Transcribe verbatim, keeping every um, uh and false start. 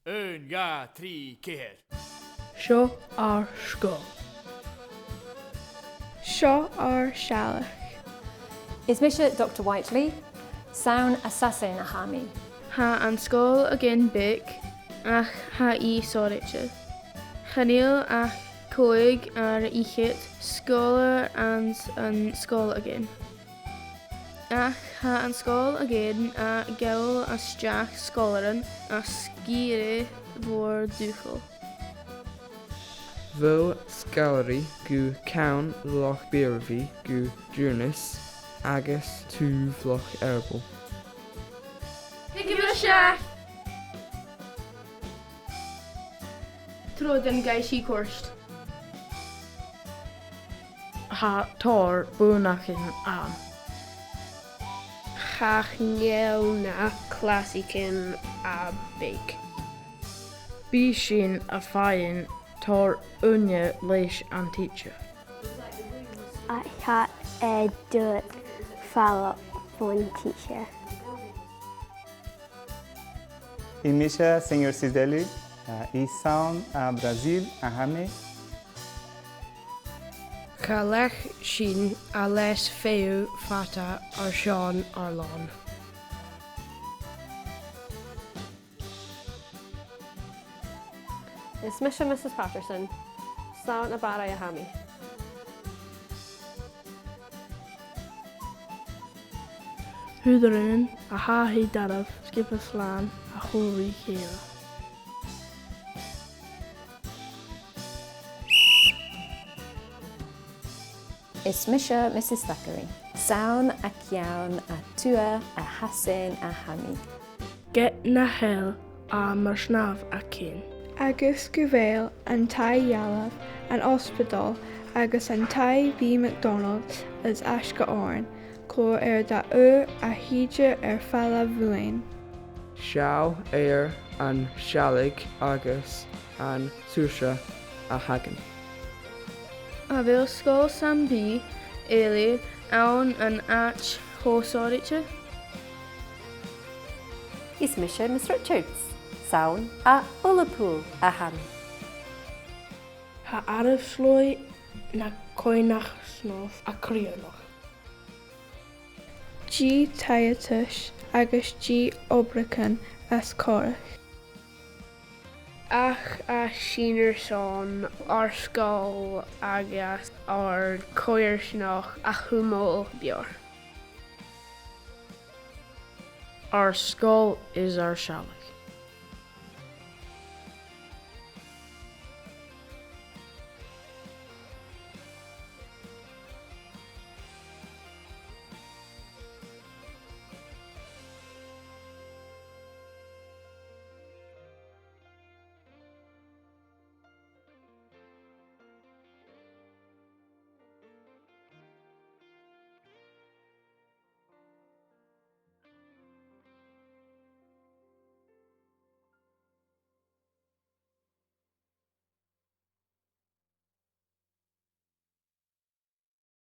Aon, dhà, trì, ceithir. Seo ar sgoil. Seo ar sealladh. Is mise Doctor Whiteley, 's ann à Sasainn a tha mi. Tha an sgoil againn beag, ach tha i sònraichte. Chan eil ach còig air fhichead sgoilear anns an sgoil againn. Ach tha an sgoil againn a' gabhail a-steach sgoilearan à sgìre mhòr Dhùghaill. Bhuail sgoilearan gu ceann Loch Bearbaig gu Dùnas agus taobh Loch Earbaill. Thigibh a-steach! Trobhad an gabh sibh cuairt. Tha tòrr buannachdan ann. Chan eil na clasaichean a' bhig. Bidh sinn a' faighinn tòrr ùine leis an tidsear. Ach tha e duilich falbh bhon tidsear. Is mise Señor Ciselli, uh, is ann à Brasil a tha mi. Cha leig sinn a leas feitheamh fada airson ar làn. Is mise Mrs Patterson, 's ann à Barraigh a tha mi. Thuirt mi a tha e doirbh sgioba slàn a chur ri chèile. Is mise Mrs Thackeray, 's ann à ceann a tuath à Sasainn a tha mi. Ged nach eil e mar shnàmh againn. Agus gu bheil an taigh-dhealbh, an ospadail agus an taigh-bìdh McDonald's air ais gu oirnn, còmhla ri dath ùr a thìde air falbh bhuainn. Seall air an sealladh agus an t-sùrsa a th' againn. A bheil sgoil sam bith eile ann an àite cho sònraichte? Is mise Miss Richards, 's ann à Ullapool a tha mi. Tha àireamh sluaigh na coimhearsnachd a' crìonadh. Dìth taigheadais agus dìth obraichean as còraiche. Ach a' seinn airson ar sgoil agus ar coimhearsnachd a chumail beò. Ar sgoil is ar sealladh.